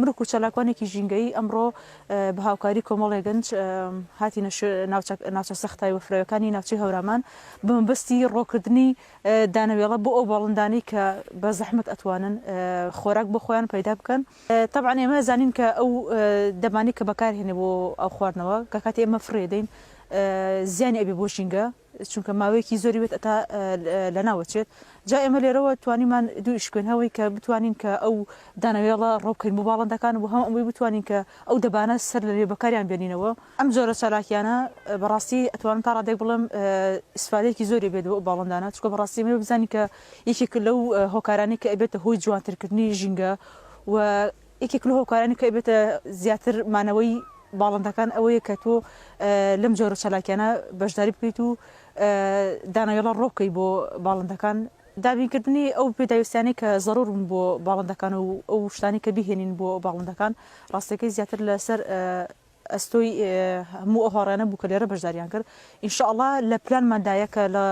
مرۆک و چالاکوانێکی ژینگەیی ئەمڕۆ بە هاوکاری کۆمەڵێ گەنج هاتینە ناوچە سەختای وەفرەوەکانی ناوچەی هەورامان بە مەبەستی ڕۆکردنی دانەوێڵە بۆ ئەو باڵندانەی کە بە زەحمەت ئەتوانن خۆراک بۆ خۆیان پەیدا بکەن. تەبعەن ئێمە زانین کە ئەو دەمانەی کە بەکارهێنێ بۆ ئاو خواردنەوە کە کاتێ ئێمە فڕێ دەین زیانی ئەبێ بۆ ژینگە چونکە ماوەیەکی زۆری وێت ئەتا لەناوەچێت جا ئێمە لێرەوە توانیمان دوو ئیش بکەین هەوەی کە بتوانین کە ئەو دانەوێڵە ڕۆ بکەین بۆ باڵندەکان و هەم ئەوەی بتوانین کە ئەو دەبانە سەر لە نوێ بەکاریان بێنینەوە. ئەم جۆرە چالاکیانە بەڕاستی ئەتوانم تا ڕادەیەک بڵێم ئیسفادەیەکی زۆری بێت بۆ ئەو باڵندانە چونکە بەڕاستی ئێمە بزانین کە یەکێک لەو هۆکارانەی کە ئەبێتە هۆی جوانترکردنی ژینگە و یەکێک لەو هۆکارانەی کە ئەبێتە زیاتر مانەوەی باڵندەکان ئەوەیە کە تۆ لەم جۆرە چالاکیانە بەشداری بکەیت و دانەوێڵە ڕۆ بکەیت بۆ باڵندەکان. دابینکردنی ئەو پێداویستیانەی کە زەرور بوون بۆ باڵندەکان و ئەو شتانەی کە بیهێنین بۆ باڵندەکان ڕاستەکەی زیاتر لەسەر ئەستۆی هەموو ئەو هاوڕێیانە بوو کە لێرە بەشداریان کرد ان شاء اللە لە پلانماندایە کە لە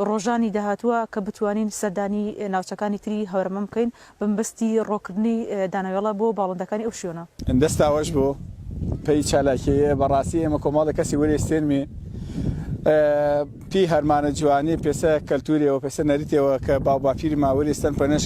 ڕۆژانی داهاتووە کە بتوانین سەردانی ناوچەکانی تری هەورەمەند بکەین بە مەبەستی ڕۆکردنی دانەوێڵە بۆ باڵندەکانی ئەو شوێنە. دەستا وەش بۆ پەی چالاکیەیە بەڕاستی ئێمە کۆمەڵێ کەسی وەرێ ستێنمێ پی هەرمانە جوانی پێسە کەلتورێوە پێسە نەریتێوە کە باو باپیرما وەرێ ستەن پەنەش.